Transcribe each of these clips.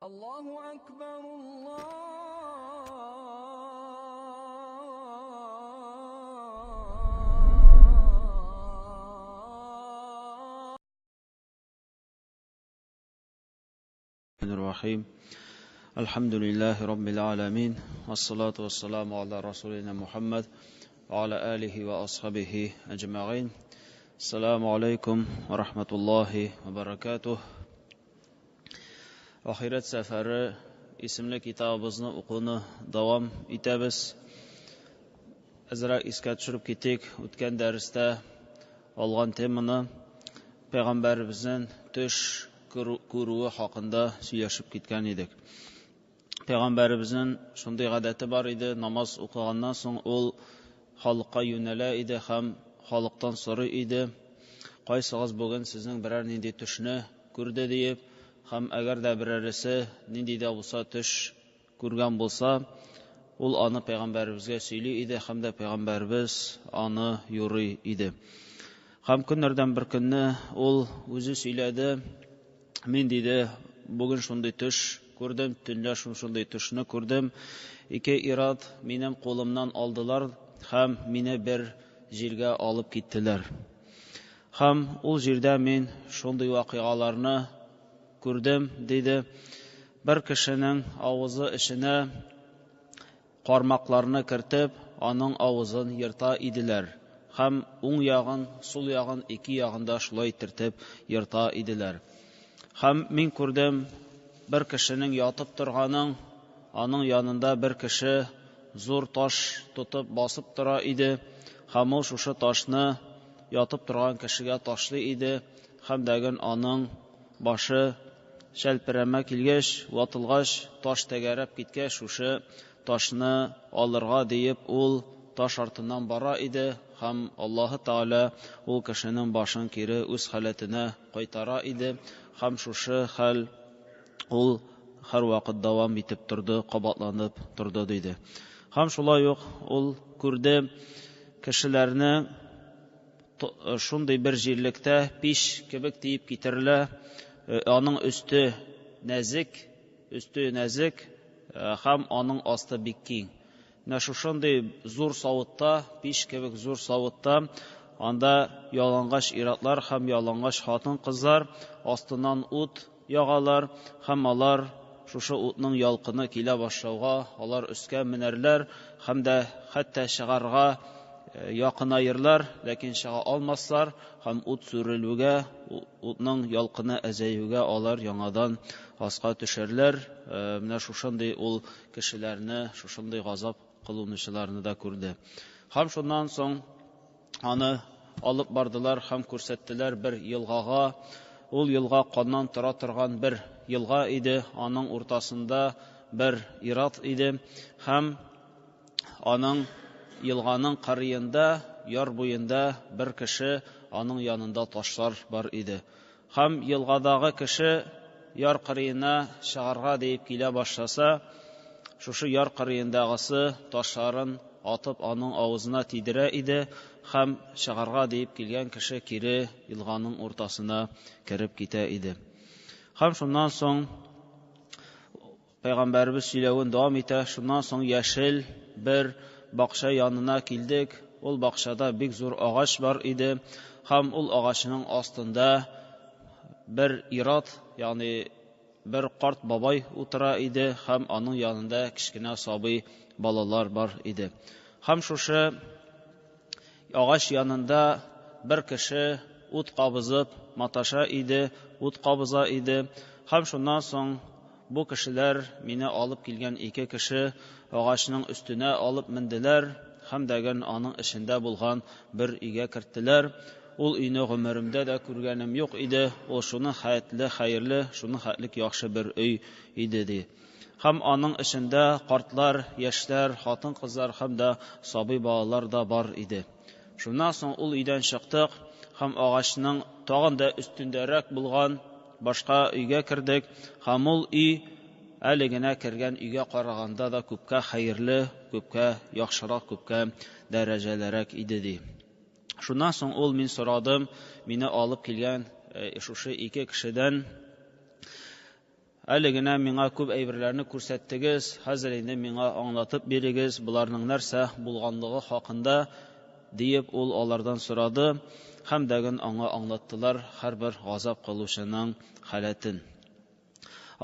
الله أكبر الله الرحيم الحمد لله رب العالمين والصلاة والسلام على رسولنا محمد وعلى آله وأصحابه أجمعين السلام عليكم ورحمة الله وبركاته. Ахирәт сәфәре исемле китабыбызны укуны дәвам итәбез. Әзрәк искә төшереп китик, үткән дәрестә алган теманы пәйгамбәребезнең төш күрүе хакында сөйләшеп киткән идек. Пәйгамбәребезнең шундый гадәте бар иде, намаз укыганнан соң ул халыкка юнәлә иде һәм халыктан сорый иде: "Кайсыгыз бүген сезнең берәр нинди төшне күрде?" диеп, һәм әгәр дә берәресе нинди дә булса төш күргән булса, ул аны пәйгамбәребезгә сөйли иде һәм дә пәйгамбәребез аны юрый иде. Һәм көннәрдән бер көнне ул үзе сөйләде: "Мин, диде, бүген шундый төш күрдем, төнлә шундый төшне күрдем. Ике ират минем кулымнан алдылар һәм мине бер җиргә алып киттеләр. Һәм ул җирдә мин шундый вакыйгаларны күрдем, диде. Бер кешенең авызы эченә кармакларны кертеп, аның авызын ерта иделәр. Һәм уң ягын, сул ягын, ике ягын да шулай тертеп ерта иделәр. Һәм мин күрдем бер кешенең ятып торганын, аның янында бер кеше зур таш тотып басып тора иде. Һәм ул шушы ташны ятып торган кешегә ташлый иде. Һәм дәген аның башы шәлперәмә килгәч, ватылгач, таш тәгәрәп киткәч, шушы ташны алырга диеп ул таш артыннан бара иде һәм Аллаһы Тәгалә ул кешенең башын кире үз халәтенә кайтара иде һәм шушы хәл ул һәрвакыт дәвам итеп торды, кабатланып торды, диде. Һәм шулай ук ул күрде кешеләрне шундый бер җирлектә пич кебек диеп китерелә, аның өсте нәзек, өсте нәзек һәм аның асты бик киң. Менә шушындый зур савытта, пич кебек зур савытта, анда ялангач иратлар һәм ялангач хатын-кызлар астыннан ут ягалар һәм алар шушы утның ялкыны килә башлауга алар өскә менәрләр һәм дә хәтта чыгарга якынаерлар, ләкин чыга алмаслар һәм ут сүрелүгә, утның ялкыны әзәюгә алар яңадан аска төшәрләр. Менә шушындый ул кешеләрне, шушындый газап кылынучыларны да күрде. Һәм шуннан соң аны алып бардылар һәм күрсәттеләр бер елгага. Ул елга каннан тора торган бер елга иде, аның уртасында бер ират иде һәм аның елганың кырыенда, яр буенда бер кеше, аның янында ташлар бар иде. Һәм елгадагы кеше яр кырыена чыгарга диеп килә башласа, шушы яр кырыендагысы ташларын атып аның авызына тидерә иде һәм чыгарга диеп килгән кеше кире елганың уртасына кереп китә иде. Һәм шуннан соң Пәйгамбәребез сөйләвен дәвам итә. Шуннан соң яшел бер бакча янына килдек. Ул бакчада бик зур агач бар иде. Һәм ул агачның астында бер ират, ягъни бер карт бабай утыра иде һәм аның янында кечкенә сабый балалар бар иде. Һәм шушы агач янында бер кеше ут кабызып маташа иде, ут кабыза иде. Һәм шуннан соң бу кешеләр, мине алып килгән ике кеше, агачның өстенә алып менделәр һәм дәген аның эчендә булган бер өйгә керттеләр. Ул өйне гомеремдә дә күргәнем юк иде, ул шуны хәтле хәерле, шуны хәтлек яхшы бер өй иде, ди. Һәм аның эчендә картлар, яшьләр, хатын-кызлар һәм дә сабый балалар да бар иде. Шуннан соң ул өйдән чыктык һәм агачның тагын да өстендәрәк булган башка өйгә кердек һәм ул өй әле генә кергән өйгә караганда да күпкә хәерле, күпкә яхшырак, күпкә дәрәҗәлерәк иде, ди. Шуннан соң ул мин сорадым, мине алып килгән шушы ике кешедән, Әле генә миңа күп әйберләрне күрсәттегез, хәзер инде миңа аңлатып бирегез боларның нәрсә булганлыгы хакында, диеп ул алардан сорады, һәм дәген аңа аңлаттылар һәрбер газап кылучының халәтен.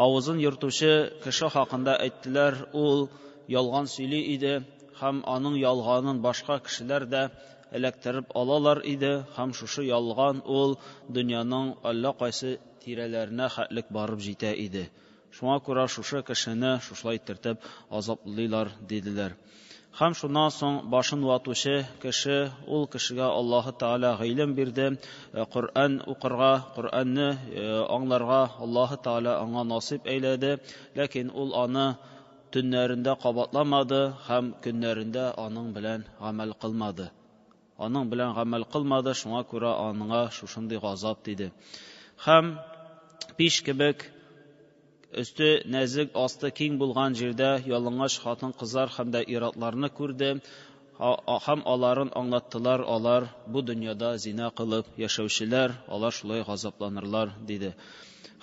Авызын йортучы кеше хакында әйттеләр, ул ялган сөйли иде, һәм аның ялганын башка кешеләр дә эләктереп алалар иде, һәм шушы ялган ул дөньяның әллә кайсы тирәләренә хәтлек барып җитә иде. Шуңа күрә шушы кешене шушылай итеп азаплыйлар, диделәр. Һәм шуннан соң башын ватучы кеше, ул кешегә Аллаһы Тәгалә гыйлем бирде, Коръән укырга, Коръәнне аңларга Аллаһы Тәгалә аңа насыйп әйләде, ләкин ул аны төннәрендә кабатламады һәм көннәрендә аның белән гамәл кылмады. Аның белән гамәл кылмады, шуңа күрә аңа шушындый газап тиде. Һәм пиш кебек өсте нәзек, асты киң булган җирдә ялангач хатын-кызлар һәм дә ир-атларны күрде, һәм аларын аңлаттылар, алар бу дөньяда зина кылып яшәүчеләр, алар шулай газапланырлар, диде.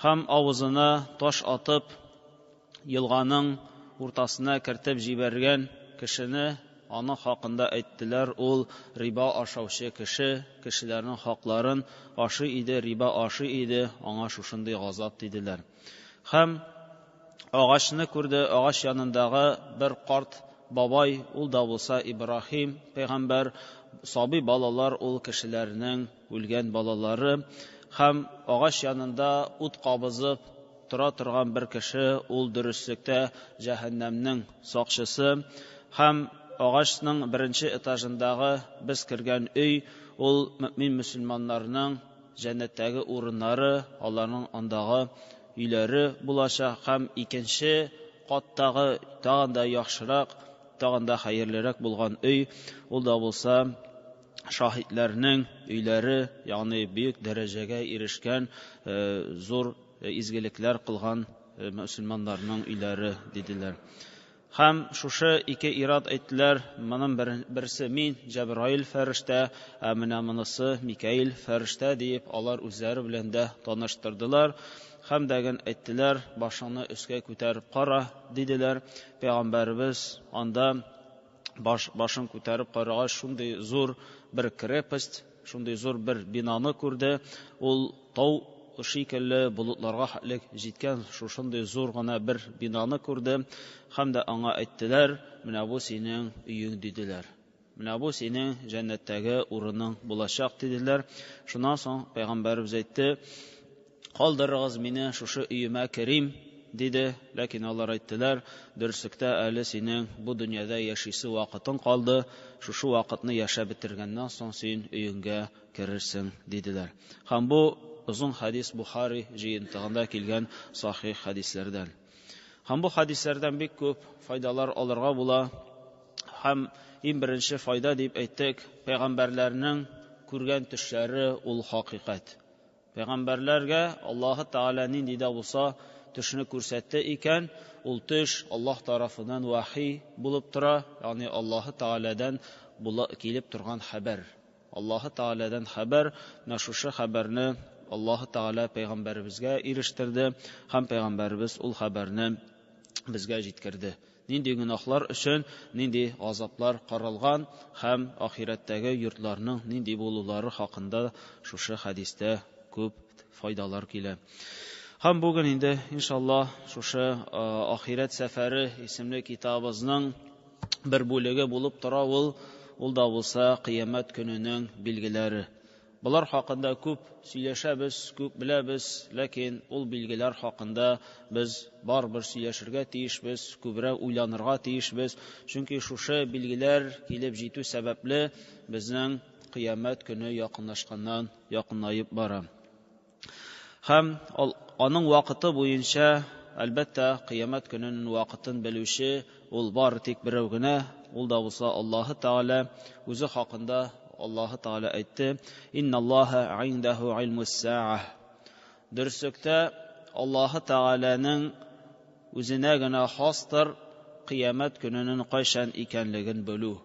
Һәм авызына таш атып, елганың уртасына кертеп җибәргән кешене, аның хакында әйттеләр, ул риба ашаучы кеше, кешеләрнең хакларын ашый иде, риба ашый иде, аңа шушындый газап диделәр. Һәм агачны күрде, агач янындагы бер карт бабай, ул да булса Ибраһим пәйгамбәр, сабый балалар ул кешеләрнең үлгән балалары, һәм агач янында ут кабызып тора торган бер кеше, ул дөреслектә җәһәннәмнең сакчысы, һәм агачның беренче этажындагы без кергән өй, ул мөмин мөселманнарның җәннәттәге урыннары, аларның андагы өйләре булачак, һәм икенче каттагы тагын да яхшырак, тагын да хәерлерәк булган өй, ул да булса шаһитләрнең өйләре, ягъни бөек дәрәҗәгә ирешкән, зур изгелекләр кылган мөселманнарның өйләре, диделәр. Һәм шушы ике ират әйттеләр, моның берсе мин, Җәбраил фәрештә, ә менә монысы Микаил фәрештә диеп, алар үзләре белән дә таныштырдылар. Һәм дәген әйттеләр, башыңны өскә күтәреп кара, диделәр. Пәйгамбәребез анда башын күтәреп карагач, шундый зур бер крепость, шундый зур бер бинаны күрде. Ул тау шикелле болытларга хәтлек җиткән шушындый зур гына бер бинаны күрде. Һәм дә аңа әйттеләр, менә бу синең өең, диделәр. Менә бу синең җәннәттәге урының булачак, диделәр. Шуннан соң пәйгамбәребез әйтте, калдырыгыз мине шушы өемә керим, диде. Ләкин алар әйттеләр, дөреслектә әле синең бу дөньяда яшисе вакытың калды, шушы вакытны яшәп бетергәннән соң син өеңгә керерсең, диделәр. Һәм бу озын хадис Бухари җыентыгында килгән сахих хадисләрдән. Һәм бу хадисләрдән бик күп файдалар алырга була. Һәм иң беренче файда дип әйттек, пәйгамбәрләрнең күргән төшләре ул хакыйкать. Пәйгамбәрләргә Аллаһы Тәгалә нинди дә булса төшне күрсәтте икән, ул төш Аллаһ тарафыннан вахи булып тора, ягъни Аллаһы Тәгаләдән килеп торган хәбәр. Аллаһы Тәгаләдән хәбәр, менә шушы хәбәрне Аллаһы Тәгалә пәйгамбәребезгә ирештерде һәм пәйгамбәребез ул хәбәрне безгә җиткерде. Нинди гөнаһлар өчен нинди газаплар каралган һәм ахирәттәге йортларның нинди булулары хакында шушы хәдистә күп файдалар килә. Һәм бүген инде иншаллаһ шушы Ахирәт сәфәре исемле китабыбызның бер бүлеге булып тора ул, ул да булса кыямәт көненең билгеләре. Болар хакында күп сөйләшәбез, күп беләбез, ләкин ул билгеләр хакында без барыбер сөйләшергә тиешбез, күбрәк уйланырга тиешбез, чөнки шушы билгеләр килеп җитү сәбәпле безнең кыямәт көне якынлашканнан якынаеп бара. Һәм аның вакыты буенча, әлбәттә, кыямәт көненең вакытын белүче ул бары тик берәү генә, ул да булса Аллаһы Тәгалә үзе хакында Аллаһы Тәгалә әйтте: "Инналлаһа индәһу илмус-са'ah." Дөреслектә Аллаһы Тәгаләнең үзенә генә хастыр кыямәт көненең кайчан икәнлеген белү.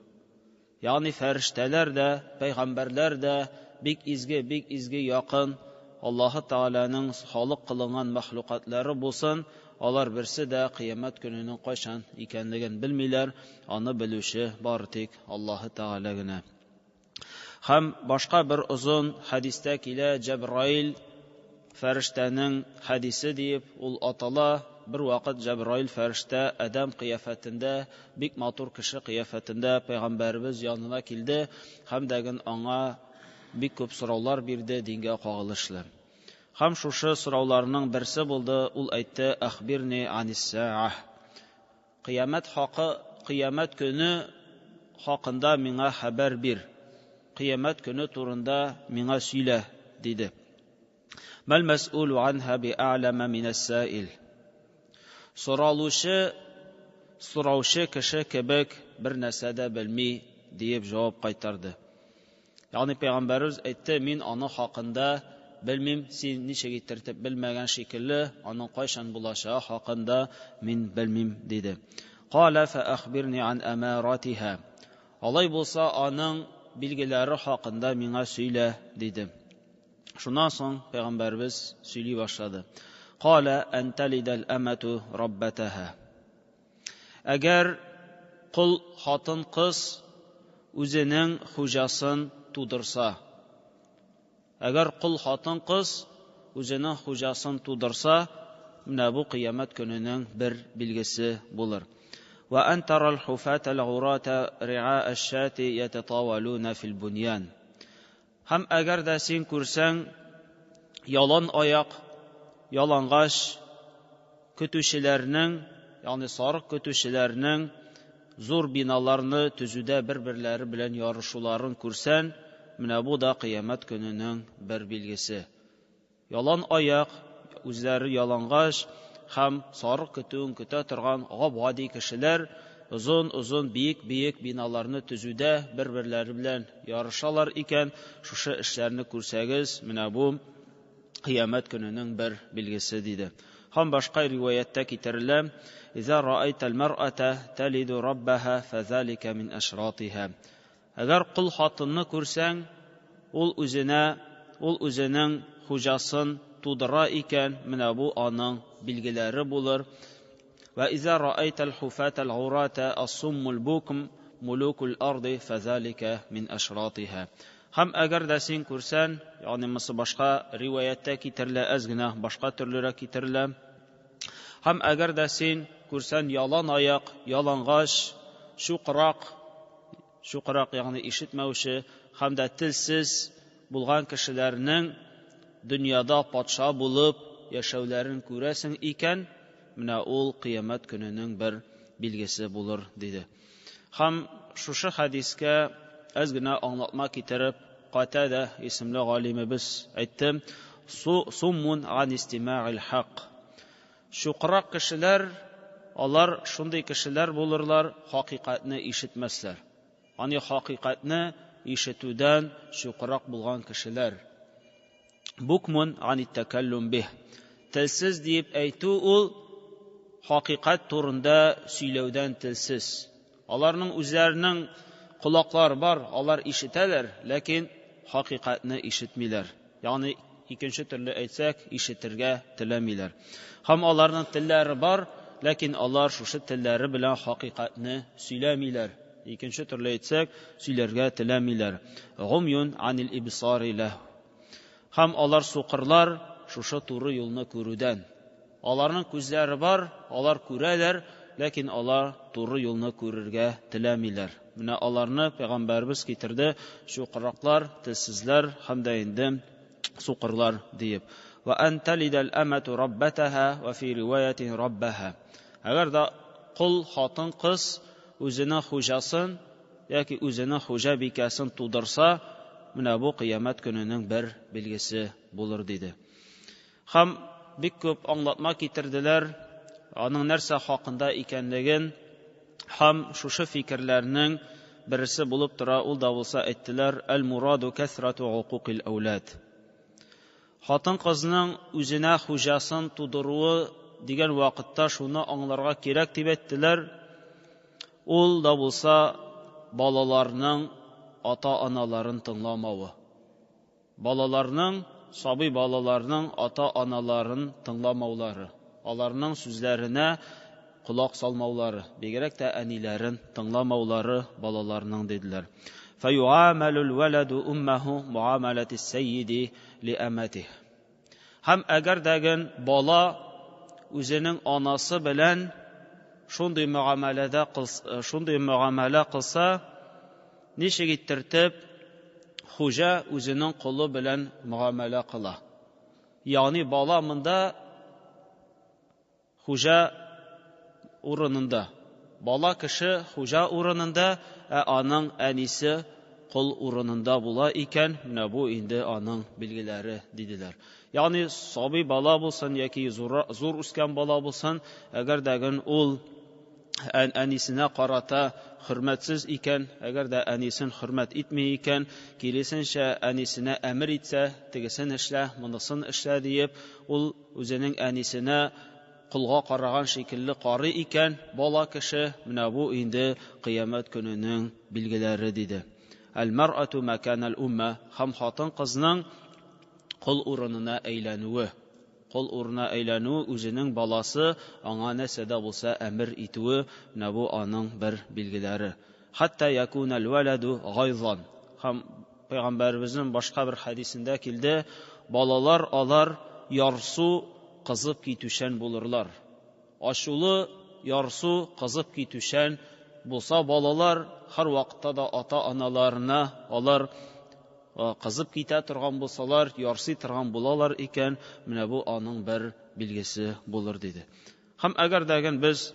Ягъни фәрештәләр дә, пәйгамбәрләр дә бик изге, бик изге якын Аллаһы Тәгаләнең халык кылынган мәхлукатлары булсын, алар берсе дә кыямәт көненең кайчан икәнлеген белмиләр, аны белүче бары тик Аллаһы Тәгалә генә. Һәм башка бер озын хәдистә килә Җәбраил фәрештәнең хәдисе диеп, ул атала. Бер вакыт Җәбраил фәрештә адәм кыяфәтендә, бик матур кеше кыяфәтендә пәйгамбәребез янына килде һәм дәген аңа бик күп сораулар бирде дингә кагылышлы. Һәм шушы сорауларның берсе булды, ул әйтте: "Әхбирни анисса'ah." Кыямәт хакы, кыямәт көне хакында миңа хәбәр бир. Кыямәт көне турында миңа сөйлә, диде. Мәл мәс'улу анха би'алама минәс-саил. Соралучы сораучы кеше кебек бер нәрсә дә белми, диеп җавап кайтарды. Ягъни пәйгамбәребез әйтте, мин аны хакында белмим, син ничек итертеп белмәгән шикелле, аның кайчан булачагы хакында мин белмим, диде. Кала фа ахбирни ан амаратиха. Алай булса, аның билгеләре хакында миңа сөйлә, диде. Шуннан соң пәйгамбәребез сөйли башлады. Кала ан талидал амату раббатаха. Әгәр кол хатын кыз үзенең хуҗасын тудырса, әгәр кол хатын кыз үзенең хуҗасын тудырса, менә бу кыямәт көненең бер билгесе булыр. Ва ан тарал хуфата ал-урата ри'а аш-шати ятатавалуна фил буньян. Һәм әгәр дә син күрсәң, ялан аяк, ялангач көтүчеләрнең, ягъни сарык көтүчеләрнең зур биналарны төзүдә бер-берләре белән ярышуларын күрсән, менә бу да кыямәт көненең бер билгесе. Ялан аяк, үзләре ялангач һәм сарык көтүен көтә торган гап-гади кешеләр озын-озын биек-биек биналарны төзүдә бер-берләре белән ярышалар икән, шушы эшләрне күрсәгез, менә бу кыямәт көненең бер билгесе, диде. Һәм башка риваяттә китерелә: "Иза раайтал мар'ата талиду раббаха фазалика мин ашратиха." Әгәр кол хатынны күрсәң, ул үзенә, ул үзенең хуҗасын тудыра икән, менә бу аның билгеләре булыр. Ва иза раайтал хуфата ал-урата ас-суммул букм мулукул арди фазалика мин ашратиха. Һәм әгәр дә син күрсән, ягъни монысы башка риваяттә китерелә, әз генә башка төрлерәк китерелә. Һәм әгәр дә син күрсән ялан аяк, ялангач, чукрак, чукрак, ягъни ишетмәүче һәм дә телсез булган кешеләрнең дөньяда патша булып яшәүләрен күрәсең икән, менә ул кыямәт көненең бер билгесе булыр, диде. Һәм шушы хәдискә әз генә аңлатма китереп, Катада исемле галимебез әйтте: "Суммун ан истима'ил хак." Чукрак кешеләр, алар шундый кешеләр булырлар, хакыйкатьне ишетмәсләр. Аны хакыйкатьне ишетүдән чукрак булган кешеләр. Букмун ан тәкәллүм бих. Телсез диеп әйтү ул хакыйкать турында сөйләүдән телсез. Аларның үзләренең колаклары бар, алар ишетәләр, ләкин хакыйкатьне ишетмиләр. Ягъни икенче төрле әйтсәк, ишетергә теләмиләр. Һәм аларның телләре бар, ләкин алар шушы телләре белән хакыйкатьне сөйләмиләр. Икенче төрле әйтсәк, сөйләргә теләмиләр. Гумюн анил ибсари ләһ. Һәм алар сукырлар шушы туры юлны күрүдән. Аларның күзләре бар, алар күрәләр, ләкин алар туры юлны күрергә теләмиләр. Менә аларны пәйгамбәребез китерде, чукраклар, телсезләр һәм дә инде сукырлар диеп. Ва ан талидал амату раббатаха ва фи риваятин раббаха. Әгәр дә кол хатын кыз үзенең хуҗасын яки үзенең хуҗабикәсен тудырса, менә бу кыямәт көненең бер билгесе булыр, диде. Һәм бик күп аңлатма китерделәр, аның нәрсә хакында икәнлеген, һәм шушы фикерләрнең берсе булып тора, ул да булса әйттеләр: "Әл-мураду кәсрату укукил әүлад." Хатын-кызның үзенә хуҗасын тудыруы дигән вакытта шуны аңларга кирәк дип әйттеләр. Ул да булса балаларның ата-аналарын тыңламавы. Балаларның сабый балаларның ата-аналарын тыңламаулары, аларның сүзләренә колак салмаулары, бигрәк тә әниләрен тыңламаулары балаларның, диделәр. Фәюамәлүл вәләду уммәһу муамәләтис сәйиди лиәмәтих. Һәм әгәр дәген бала үзенең анасы белән шундый мөгамәләдә шундый мөгамәлә кылса, ничек иттертеп хуҗа үзенең колы белән мөгамәлә кыла. Ягъни бала монда хуҗа урынында. Бала кеше хуҗа урынында, ә аның әнисе кол урынында була икән, менә бу инде аның билгеләре, диделәр. Ягъни сабый бала булсын яки зур, зур үскән бала булсын, әгәр дәген ул әнисенә карата хөрмәтсез икән, әгәр дә әнисен хөрмәт итми икән, киресенчә әнисенә әмер итсә, тегесен эшлә, монысын эшлә диеп, ул үзенең әнисенә колга караган шикелле карый икән, бала кеше, менә бу инде кыямәт көненең билгеләре, диде. Әл-мәр'ату мәкәнәл умма, һәм хатын-кызның кол урынына әйләнүе. Кол урынына әйләнүе, үзенең баласы аңа нәрсә дә булса әмер итүе, менә бу аның бер билгеләре. Хәтта якунәл вәләду гайзан. Һәм Пәйгамбәребезнең башка бер хәдисендә килде, балалар алар ярсу, кызып китүчән булырлар. Ачулы, ярсу, кызып китүчән булса балалар һәрвакытта да ата-аналарына алар кызып китә торган булсалар, ярсый торган булалар икән, менә бу аның бер билгесе булыр, диде. Һәм әгәр дә без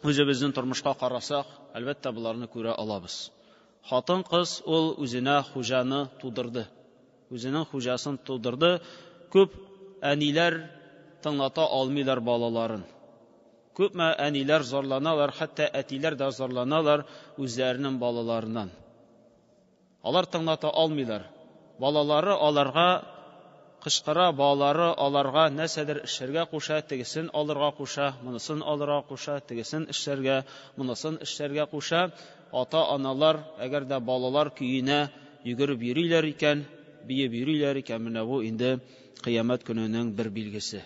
үзебезнең тормышка карасак, әлбәттә, боларны күрә алабыз. Хатын-кыз ул үзенә хуҗаны тудырды. Үзенең хуҗасын тудырды. Күп әниләр тыңлата алмыйлар балаларын. Күпме әниләр зарланалар, хәтта әтиләр дә зарланалар үзләренең балаларыннан. Алар тыңлата алмыйлар. Балалары аларга кычкыра, балалары аларга нәрсәдер эшләргә куша, тегесен алырга куша, монысын алырга куша, тегесен эшләргә, монысын эшләргә куша. Ата-аналар, әгәр дә балалар көенә йөгереп йөриләр икән, биеп йөриләр икән, менә бу инде кыямәт көненең бер билгесе.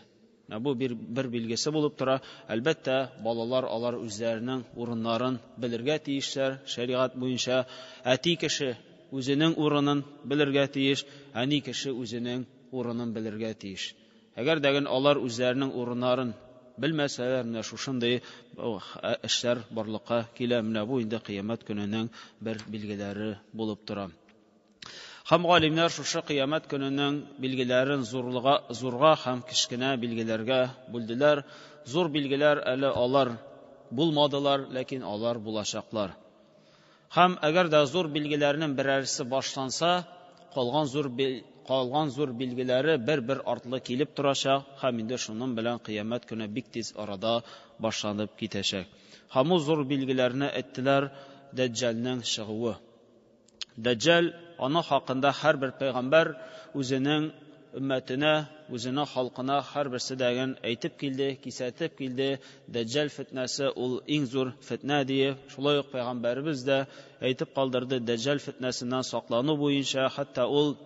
Менә бу бер, бер билгесе булып тора. Әлбәттә, балалар алар үзләренең урыннарын белергә тиешләр, шәригать буенча. Әти кеше үзенең урынын белергә тиеш, әни кеше үзенең урынын белергә тиеш. Әгәр дәген алар үзләренең урыннарын белмәсәләр, менә шушындый эшләр барлыкка килә. Менә бу инде кыямәт көненең бер билгеләре булып тора. Һәм галимнәр шушы кыямәт көненең билгеләрен зурлыга, зурга һәм кечкенә билгеләргә бүлделәр. Зур билгеләр әле алар булмадылар, ләкин алар булачаклар. Һәм әгәр дә зур билгеләрнең берәрсе башланса, калган зур калган зур билгеләре бер-бер артлы килеп торачак һәм инде шуның белән кыямәт көне бик тиз арада башланып китәчәк. Һәм ул зур билгеләрне әйттеләр: Дәҗҗалнең чыгуы. Дәҗҗал, аның хакында һәрбер пәйгамбәр үзенең өммәтенә, үзенең халкына һәрберсе дәген әйтеп килде, кисәтеп килде, Дәҗҗал фетнәсе ул иң зур фетнә диеп, шулай ук пәйгамбәребез дә әйтеп калдырды, Дәҗҗал фетнәсеннән саклану буенча, хәтта ул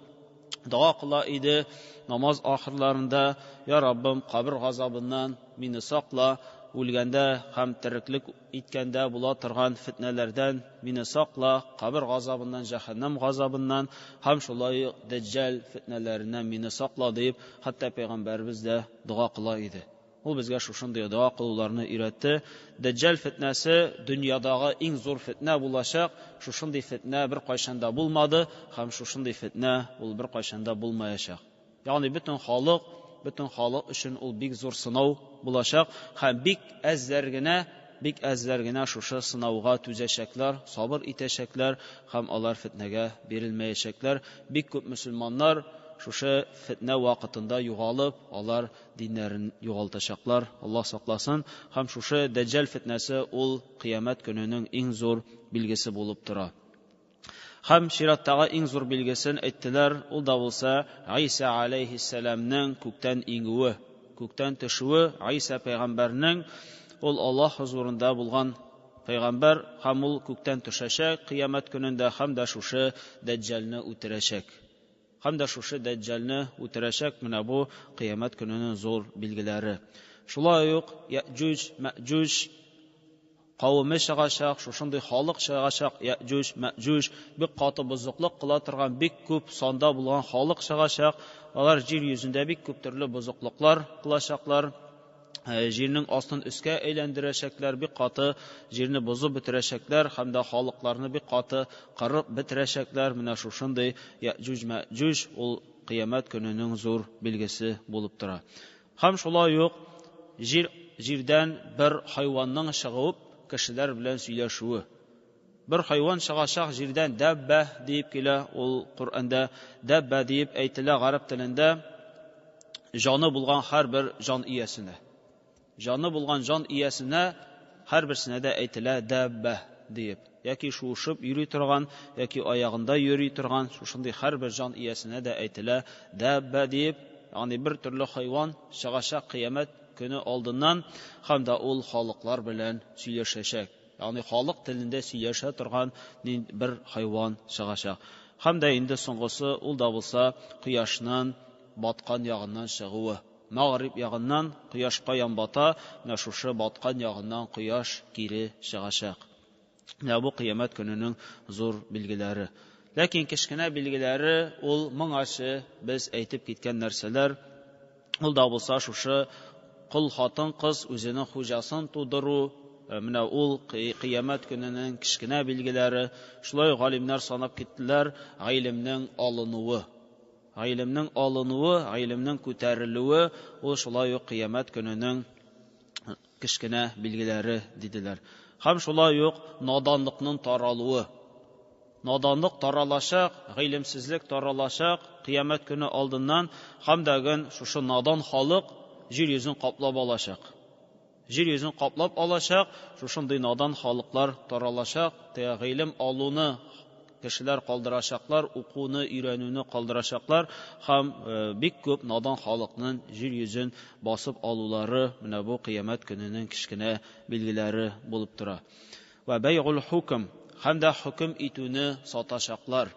дога кыла иде намаз ахырларында, Я Раббым, кабер газабыннан мине сакла, үлгәндә һәм тереклек иткәндә була торган фетнәләрдән мине сакла, кабер газабыннан, җәһәннәм газабыннан һәм шулай ук Дәҗҗал фетнәләреннән мине сакла дип, хәтта пәйгамбәребез дә дога кыла иде. Ул безгә шушындый дога кылуларны өйрәтте. Дәҗҗал фетнәсе дөньядагы иң зур фетнә булачак. Шушындый фетнә беркайчан да булмады һәм шушындый фетнә ул беркайчан да булмаячак. Ягъни бөтен халык, бөтен халык өчен ул бик зур сынау булачак һәм бик әзләр генә, бик әзләр генә шушы сынауга түзәчәкләр, сабыр итәчәкләр һәм алар фетнәгә бирелмәячәкләр. Бик күп мөселманнар шушы фетнә вакытында югалып, алар диннәрен югалтачаклар. Аллаһ сакласын. Һәм шушы Дәҗҗал фетнәсе ул кыямәт көненең иң зур билгесе булып тора. Һәм чираттагы иң зур билгесен әйттеләр, ул да булса Гайсә алейһиссәламнең күктән иңүе, күктән төшүе, Гайсә пәйгамбәрнең ул Аллаһ хозурында булган пәйгамбәр һәм ул күктән төшәчәк кыямәт көнендә һәм дә шушы Дәҗҗалны үтерәчәк. Һәм дә шушы Дәҗҗалны үтерәчәк, менә бу кыямәт көненең зур билгеләре. Шулай ук Яҗуҗ, Мәҗуҗ кавеме чыгачак, шушындый халык чыгачак, Яҗуҗ, Мәҗуҗ, бик каты бозыклык кыла торган бик күп санда булган халык чыгачак. Алар җир йөзендә бик күп төрле бозыклыклар кылачаклар. Җирнең астын өскә әйләндерәчәкләр, бик каты җирне бозып бетерәчәкләр һәм дә халыкларны бик каты кырып бетерәчәкләр. Менә шушындый Яҗуҗ Мәҗуҗ ул кыямәт көненең зур билгесе булып тора. Һәм шулай ук җир җирдән бер хайванның чыгып кешеләр белән сөйләшүе. Бер хайван чыгачак җирдән, дәббә диеп килә ул Коръәндә, дәббә диеп әйтелә гарәп телендә җаны булган һәрбер җан иясенә. Җаны булган җан иясенә һәрберсенә дә әйтелә дәббә диеп. Яки шуышып йөри торган, яки аягында йөри торган, шушындый һәрбер җан иясенә дә әйтелә дәббә диеп, ягъни бер төрле хайван чыгачак кыямәт көне алдыннан, һәм дә ул халыклар белән сөйләшәчәк. Ягъни халык телендә сөйләшә торган бер хайван чыгачак. Һәм дә инде соңгысы ул да булса кояшның баткан ягыннан чыгуы. Мәгъриб ягыннан кояш каян бата, менә шушы баткан ягыннан кояш кире чыгачак. Менә бу кыямәт көненең зур билгеләре. Ләкин кечкенә билгеләре ул моңачы без әйтеп киткән нәрсәләр, ул да булса шушы кол хатын-кыз үзенең хуҗасын тудыру, менә ул кыямәт көненең кечкенә билгеләре. Шулай галимнәр санап киттеләр, гыйлемнең алынуы. Гыйлемнең алынуы, гыйлемнең күтәрелүе, ул шулай ук кыямәт көненең кечкенә билгеләре диделәр. Һәм шулай ук наданлыкның таралуы. Наданлык таралачак, гыйлемсезлек таралачак кыямәт көне алдыннан, һәм дәген шушы надан халык җир йөзен каплап алачак. Җир йөзен каплап алачак, шушындый надан халыклар таралачак, гыйлем алуны кешеләр калдырачаклар, укуны, өйрәнүне калдырачаклар һәм бик күп надан халыкның җир йөзен басып алулары менә бу кыямәт көненең кечкенә билгеләре булып тора. Вә бәйгул хукм, һәм дә хөкем итүне сатачаклар.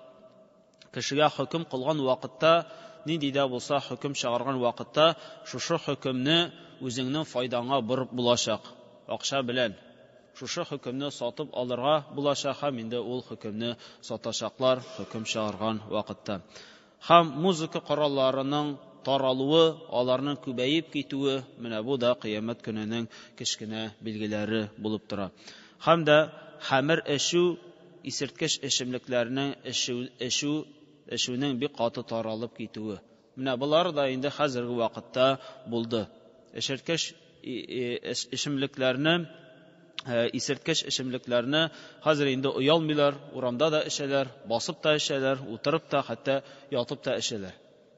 Кешегә хөкем кылган вакытта, нинди дә булса хөкем чыгарган вакытта, шушы хөкемне үзеңнең файдаңа борып булачак, акча белән. Шушы хөкемне сатып алырга булачак һәм инде ул хөкемне сатачаклар хөкем чыгарган вакытта. Һәм музыка коралларының таралуы, аларның күбәеп китүе, менә бу да кыямәт көненең кечкенә билгеләре булып тора. Һәм дә хәмер эчү, исерткеч эчемлекләрнең эчүнең бик каты таралып китүе. Менә болар да инде хәзерге вакытта булды. Исерткеч эчемлекләрне, исерткеч эчемлекләрне хәзер инде оялмыйлар, урамда да эчәләр, басып та эчәләр, утырып та, хәтта ятып та эчәләр.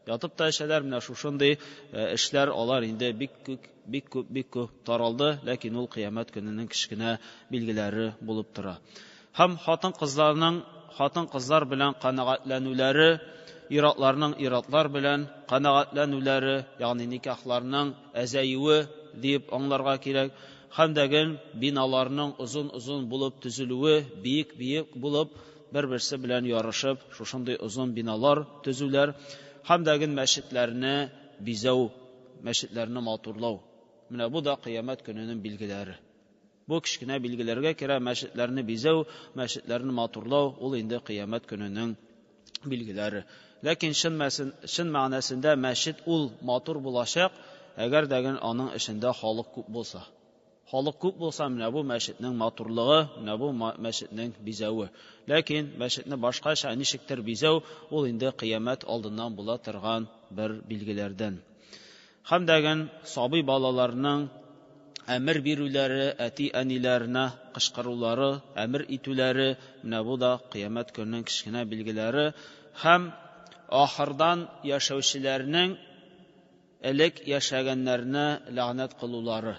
Ятып та эчәләр, менә шушындый эшләр алар инде бик күп, бик күп, бик күп таралды, ләкин ул кыямәт көненең кечкенә билгеләре булып тора. Һәм хатын-кызларның хатын-кызлар белән канәгатьләнүләре, ир-атларның ир-атлар белән канәгатьләнүләре, ягъни никахларның әзәюе дип аңларга кирәк. Һәм дәген биналарның озын-озын булып төзелүе, биек-биек булып бер-берсе белән ярышып, шушындый озын биналар төзүләр, һәм дәген мәчетләрне бизәү, мәчетләрне матурлау. Менә бу да кыямәт көненең билгеләре. Бу кечкенә билгеләргә керә, мәчетләрне бизәү, мәчетләрне матурлау, ул инде кыямәт көненең билгеләре. Ләкин чын мәгънәсендә мәчет ул матур булачак, әгәр дәген аның эчендә халык күп булса. Халык күп булса, менә бу мәчетнең матурлыгы, менә бу мәчетнең бизәве. Ләкин мәчетне башкача ничектер бизәү, ул инде кыямәт алдыннан була торган бер билгеләрдән. Һәм дәген сабый балаларның әмер бирүләре, әти-әниләренә кычкырулары, әмер итүләре, менә бу да кыямәт көненең кечкенә билгеләре. Һәм ахырдан яшәүчеләрнең элек яшәгәннәренә ләгънәт кылулары.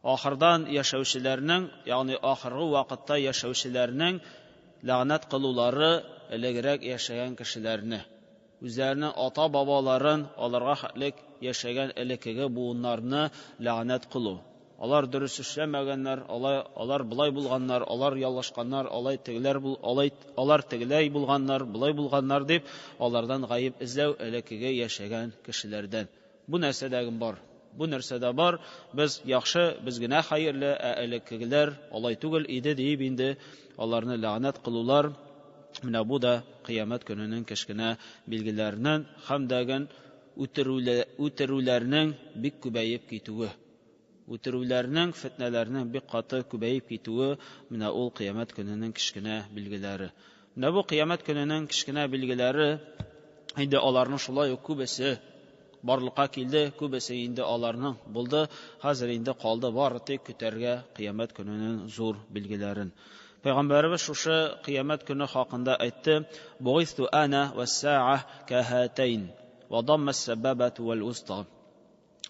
Ахырдан яшәүчеләрнең, ягъни ахыргы вакытта яшәүчеләрнең ләгънәт кылулары элегрәк яшәгән кешеләрне, үзләренең ата-бабаларын, аларга хәтлек яшәгән элеккеге буыннарны ләгънәт кылу. Алар дөрес эшләмәгәннәр, алай, алар болай булганнар, алар ялгышканнар, алай тегеләр бул, алай, алар тегеләй булганнар, болай булганнар дип, алардан гаеп эзләү элеккеге яшәгән кешеләрдән. Бу нәрсә дә бар. Бу нәрсә дә бар. Без яхшы, без генә хәерле, ә элеккегеләр алай түгел иде диеп инде аларны ләгънәт кылулар. Менә бу да кыямәт көненең кечкенә билгеләреннән һәм дәген үтерүләрнең бик күбәеп китүе. Үтерүләрнең, фетнәләрнең бик каты күбәеп китүе менә ул кыямәт көненең кечкенә билгеләре. Менә бу кыямәт көненең кечкенә билгеләре инде аларның шулай ук күбесе барлыкка килде, күбесе инде аларның булды. Хәзер инде калды бары тик көтәргә кыямәт көненең зур билгеләрен. Пәйгамбәребез шушы кыямәт көне хакында әйтте: "Бугисту ана вас-са'а кахатайн ва дамма ас-сабабата вал-уста."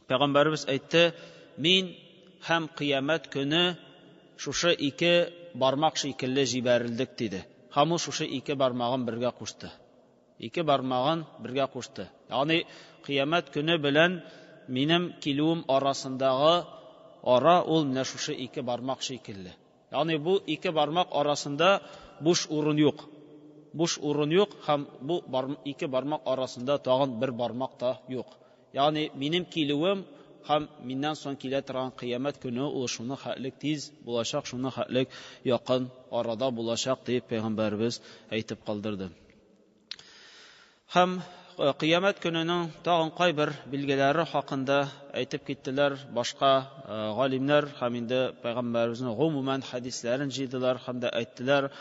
Пәйгамбәребез әйтте: "Мин һәм кыямәт көне шушы ике бармак шикелле җибәрелдек", диде. Һәм ул шушы ике бармагын бергә кушты. Ике бармагын бергә кушты. Ягъни кыямәт көне белән минем килүем арасындагы ара ул менә шушы ике бармак шикелле. Ягъни бу ике бармак арасында буш урын юк. Буш урын юк һәм бу ике бармак арасында тагын бер бармак та юк. Ягъни минем килүем һәм миннән соң килә торган кыямәт көне ул шуны хәтлек тиз булачак, шуны хәтлек якын арада булачак дип пәйгамбәребез әйтеп калдырды. Һәм кыямәт көненең тагын кайбер билгеләре хакында әйтеп киттеләр башка галимнәр һәм инде пәйгамбәребезнең гомумән хәдисләрен җыйдылар һәм дә әйттеләр,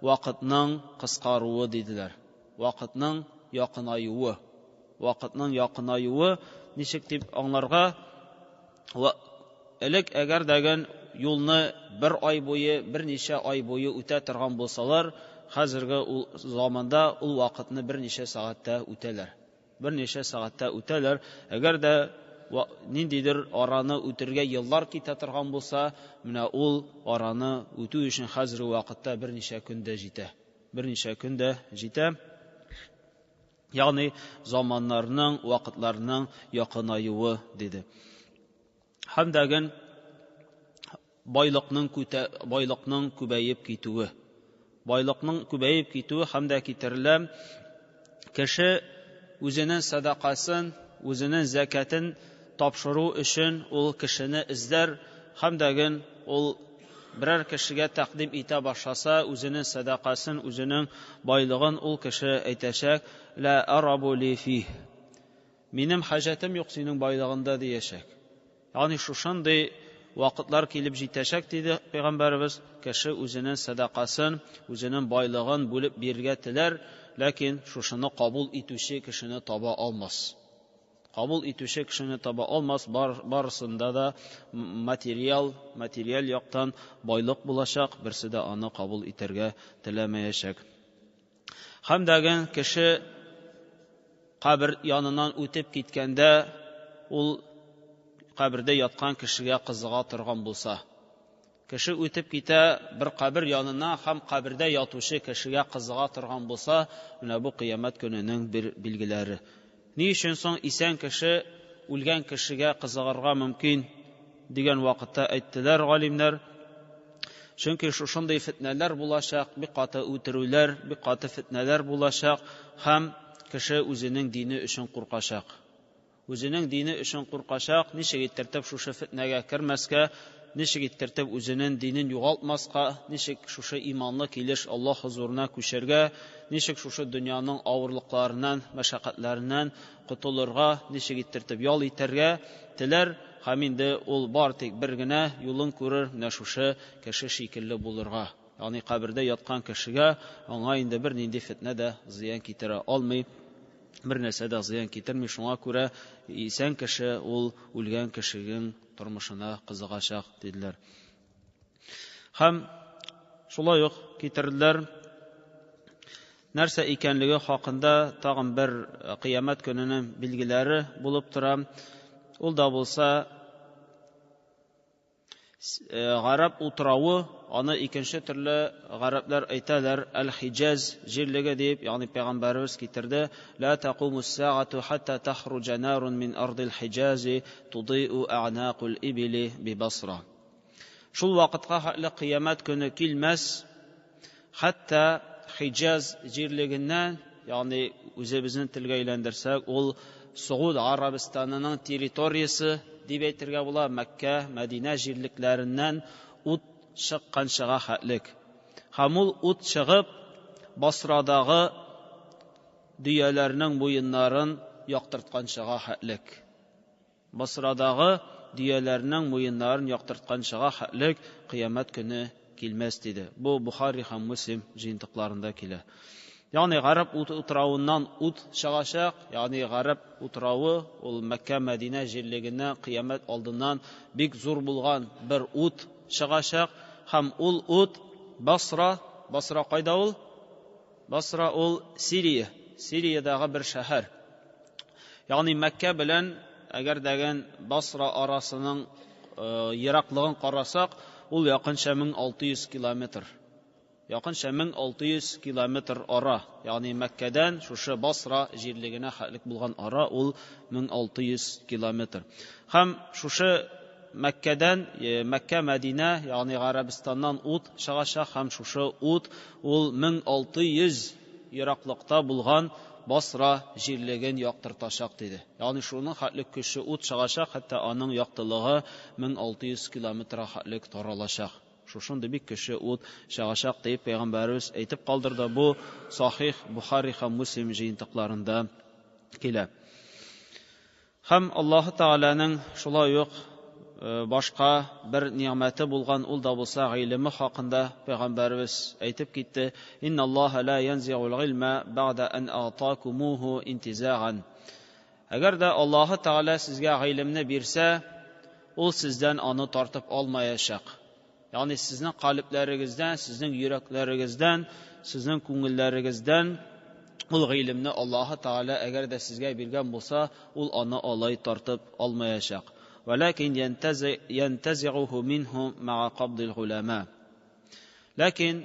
вакытның кыскаруы диделәр. Вакытның якынаюы. Вакытның якынаюы ничек дип аңларга? Элек әгәр дәген юлны бер ай буе, берничә ай буе үтә торган булсалар, хәзерге ул заманда ул вакытны берничә сәгатьтә үтәләр. Берничә сәгатьтә үтәләр. Әгәр дә ниндидер араны үтергә еллар китә торган булса, менә ул араны үтү өчен хәзерге вакытта берничә көндә җитә. Берничә көндә җитә. Ягъни заманнарның, вакытларның якынаюы диде. Һәм дәген байлыкның күтә, байлыкның күбәеп китүе. Байлыкның күбәеп китүе һәм дә китерелә кеше үзенең садакасын, үзенең зәкәтен тапшыру өчен ул кешене эзләр һәм дәген ул берәр кешегә тәкъдим итә башласа, үзенең садакасын, үзенең байлыгын ул кеше әйтәчәк: "Ла арабу ли фи". Минем хаҗәтем юк синең байлыгында диячәк. Ягъни шушындый вакытлар килеп җитәчәк диде пәйгамбәребез, кеше үзенең садакасын, үзенең байлыгын бүлеп бирергә теләр, ләкин шушыны кабул итүче кешене таба алмас. Кабул итүче кешене таба алмас, бар, барысында да материал, материаль яктан байлык булачак, берсе дә аны кабул итәргә теләмәячәк. Һәм дәген кеше кабер яныннан үтеп киткәндә ул кабердә яткан кешегә кызыга торган булса, кеше үтеп китә бер кабер янына һәм кабердә ятучы кешегә кызыга торган булса, менә бу кыямәт көненең бер билгеләре. Ни өчен соң исән кеше үлгән кешегә кызыгарга мөмкин дигән вакытта әйттеләр галимнәр, чөнки шушындый фетнәләр булачак, бик каты үтерүләр, бик каты фетнәләр булачак һәм кеше үзенең дине өчен куркачак. Үзенең дине өчен куркачак, ничек иттертеп шушы фетнәгә кермәскә, ничек иттертеп үзенең динен югалтмаска, ничек шушы иманлы килеш Аллаһ хозурына күчәргә, ничек шушы дөньяның авырлыкларыннан, мәшәкатьләреннән котылырга, ничек иттертеп ял итәргә теләр, һәм инде ул бар тик бер генә юлын күрер, менә шушы кеше шикелле булырга. Ягъни кабердә яткан кешегә аңа инде бер нинди фетнә дә зыян китерә алмый, бер нәрсә дә зыян китерми. Шуңа күрә исән кеше ул үлгән кешенең тормышына кызыгачак диделәр. Һәм шулай ук китерделәр нәрсә икәнлеге хакында тагын бер кыямәт көненең билгеләре булып тора. Ул да булса Гарәп утравы, аны икенче төрле гарәпләр әйтәләр, Әл-Хиҗаз җирлеге дип, ягъни пәйгамбәребез китерде, Ла тәкуму ссәгату хәтта тахруҗа нарун мин ардил хиҗази тудыйу әгънакул ибили би Басра. Шул вакытка хәтле кыямәт көне килмәс, хәтта Хиҗаз җирлегеннән, ягъни үзебезнең телгә әйләндерсәк, ул Согуд Гарәбстанының территориясе дип әйтергә була, Мәккә, Мәдинә җирлекләреннән ут чыкканчыга хәтлек. Һәм ул ут чыгып, Басрадагы дөяләрнең муеннарын яктыртканчыга хәтлек. Басрадагы дөяләрнең муеннарын яктыртканчыга хәтлек кыямәт көне килмәс, диде. Бу Бухари һәм Муслим җыентыкларында килә. Ягъни Гарәп утравыннан ут чыгачак, ягъни Гарәп утравы ул Мәккә, Мәдинә җирлегеннән кыямәт алдыннан бик зур булган бер ут чыгачак һәм ул ут Басра, Басра кайда ул? Басра ул Сирия, Сириядәге бер шәһәр. Ягъни Мәккә белән әгәр дәген Басра арасының ераклыгын карасак, ул якынча 1600 километр. Якынча 1600 километр ара. Ягъни Мәккәдән шушы Басра җирлегенә хәтлек булган ара ул 1600 километр. Һәм шушы Мәккәдән, Мәккә, Мәдинә, ягъни Гарәбстаннан ут чыгачак һәм шушы ут ул 1600 ераклыкта булган Басра җирлеген яктыртачак, диде. Ягъни шуның хәтлек көчле ут чыгачак, хәтта аның яктылыгы 1600 километрга хәтлек таралачак. Шушындый бик көчле ут чыгачак дип пәйгамбәребез әйтеп калдырды. Бу Сахих Бухари һәм Муслим җыентыкларында килә. Һәм Аллаһы Тәгаләнең шулай ук башка бер нигъмәте булган, ул да булса гыйлеме хакында пәйгамбәребез әйтеп китте: "Инналлаһа ла янзигул гыйлма бәгъдә ан атакумуху интизаган". Әгәр дә Аллаһы Тәгалә сезгә гыйлемне бирсә, ул сездән аны тартып алмаячак. Ягъни сезнең калебләрегездән, сезнең йөрәкләрегездән, сезнең күңелләрегездән ул гыйлемне Аллаһы Тәгалә әгәр дә сезгә биргән булса, ул аны алай тартып алмаячак. Вәләкин янтазигуху минһу ма'a кабдил голама. Ләкин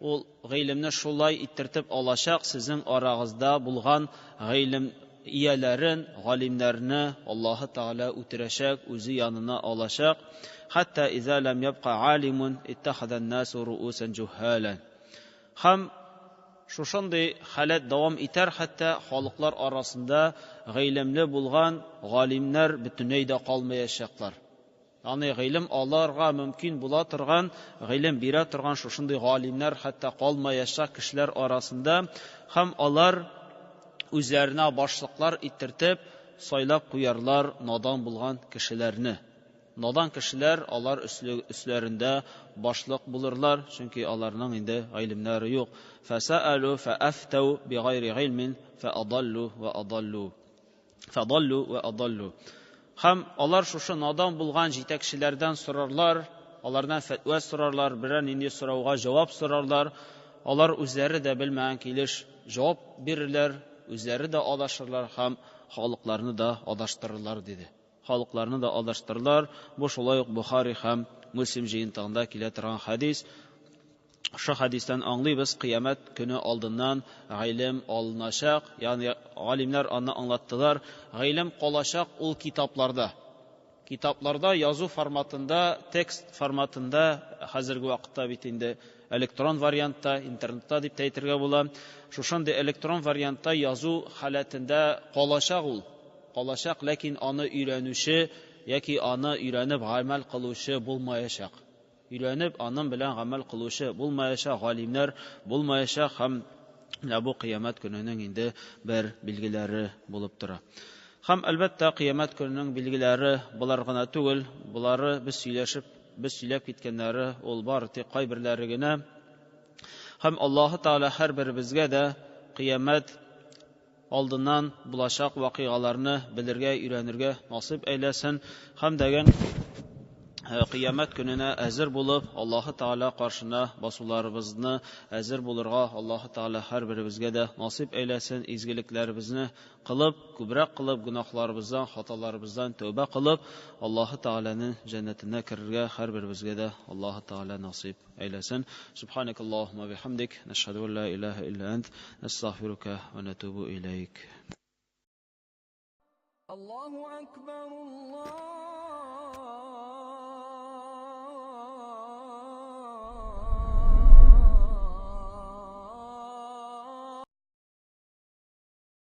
ул гыйлемне шулай иттертеп алачак, сезнең арагызда булган гыйлем ияләрен, галимнәрне Аллаһы Тәгалә үтерәчәк, үзе янына алачак. Хәтта иза лам ябка алимун иттахада ан-насу ру'усан җухалан. Һәм шушындый халәт дәвам итәр, хәтта халыклар арасында гыйлемле булган галимнәр бөтенләй дә калмаячаклар. Ягъни гыйлем аларга мөмкин була торган, гыйлем бирә торган шушындый галимнәр хәтта калмаячак кешеләр арасында, һәм алар үзләренә башлыклар иттертеп сайлап куярлар надан булган кешеләрне. Надан кешеләр алар өсләрендә башлык булырлар, чөнки аларның инде гыйлемнәре юк. Фәсәәлү фәәфтәү бигайри гыйлмин фәадаллу ва адаллу. Фәдаллу ва адаллу. Һәм алар шушы надан булган җитәкчеләрдән сорарлар, алардан фәтва сорарлар, берәр нинди сорауга җавап сорарлар. Алар үзләре дә белмәгән килеш җавап бирерләр, үзләре дә адашырлар һәм халыкларны да адаштырырлар, диде. Халыкларны да адаштырырлар. Бу шулай ук Бухари һәм Муслим җыентыгында килә торган хәдис. Шу хәдистән аңлыйбыз, кыямәт көне алдыннан гыйлем алыначак, ягъни галимнәр аны аңлаттылар. Гыйлем калачак ул китапларда. Китапларда язу форматында, текст форматында, хәзерге вакытта бит инде электрон вариантта, интернетта дип тә әйтергә була. Шушындый электрон вариантта язу халәтендә калачак ул. Калачак, ләкин аны өйрәнүче яки аны өйрәнеп гамәл кылучы булмаячак. Өйрәнеп, аның белән гамәл кылучы булмаячак, галимнәр булмаячак һәм менә бу кыямәт көненең инде бер билгеләре булып тора. Һәм әлбәттә кыямәт көненең билгеләре болар гына түгел, болары без сөйләшеп, без сөйләп киткәннәре ул бары тик кайберләре генә. Һәм Аллаһы Тәгалә һәрберебезгә дә кыямәт алдыннан булачак вакыйгаларны белергә, өйрәнергә насыйп әйләсен. Һәм дәген Кыямәт көненә әзер булып, Аллаһы Тәгалә каршына басуларыбызны әзер булырга Аллаһы Тәгалә һәрберебезгә дә насыйп әйләсен, изгелекләребезне кылып, күбрәк кылып, гөнаһларыбыздан, хаталарыбыздан тәүбә кылып, Аллаһы Тәгаләнең җәннәтенә керергә һәрберебезгә дә Аллаһы Тәгалә насыйп әйләсен. Субханакаллаһумма бихамдик, нәшһәдү ан ла илаһа илля ант, нәстәгъфирука ва натубу иләйк. Аллаһу акбар, Аллаһу